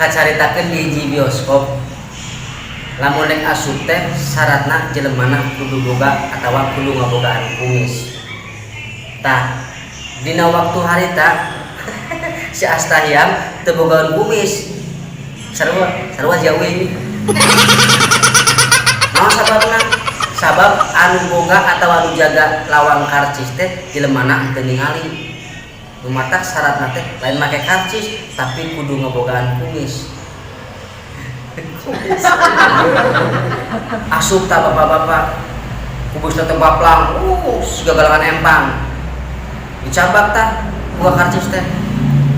Kacaritakeun di hiji bioskop, lamun rek asup teh syaratna jelemana kudu boga atawa kudu ngabogaan kumis. Tah, dina waktu harita si Astahiyam teu bogaan kumis, sarua sarua jauh. Naon sababna? Sabab anu boga atau anu jaga lawang karcis teh jelemana teu ningali. Lumatak syaratna teh lain make karcis, tapi kudu ngebogaan kumis. Kumis. Asup ta bapak-bapak, kumisna teh baplang, siga galangan empang. Dicabak tah buka karcis teh.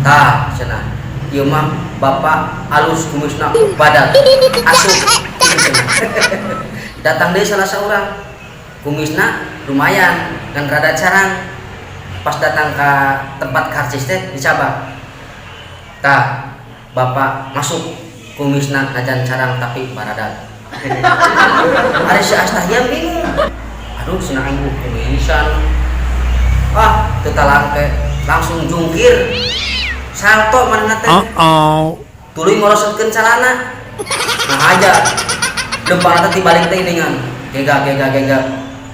Tah, cenah. Ieu mah bapak alus kumisna, badag. Asup kitu cenah. Datang deui salah seorang, kumisna lumayan dan rada carang. Pas datang ke tempat karcis teh dicabak. Tah, bapak masuk, kumisna najan carang tapi baradag. Ari si Astahiyam bingung. Aduh, cenah, aing kumisan. Ah, teu talangke, langsung jungkir. Salto manehna teh. Uh-oh. Tuluy ngorosotkeun calana. Nah aja. Lempang teh dibalik teh dengan gega gega gega.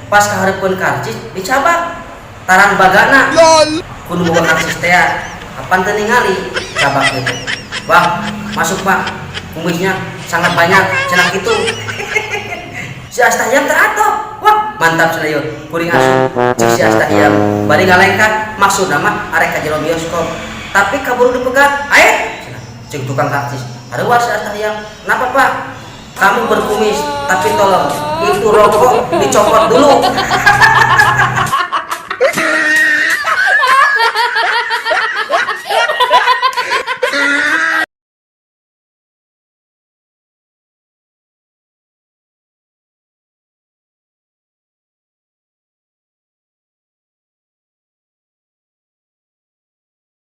Pas kahareupeun karcis dicabak. Tarang bagana. Kudu boga karcis teh apan teu ningali cabak gitu. "Wah, masuk, Pak. Kumisnya sangat banyak," cenah kitu. Si Astahiyam teh atoh. "Wah, mantap," cenah, "ieu. Kuring asup," cek si Astahiyam. Bari ngalengkah, maksudna mah arek ka jero bioskop. Tapi kaburu dipegat, "Ae," cenah. Cek tukang karcis. Areuwas si Astahiyam. "Kenapa, Pak?" "Kamu berkumis, tapi tolong itu rokok dicopot dulu."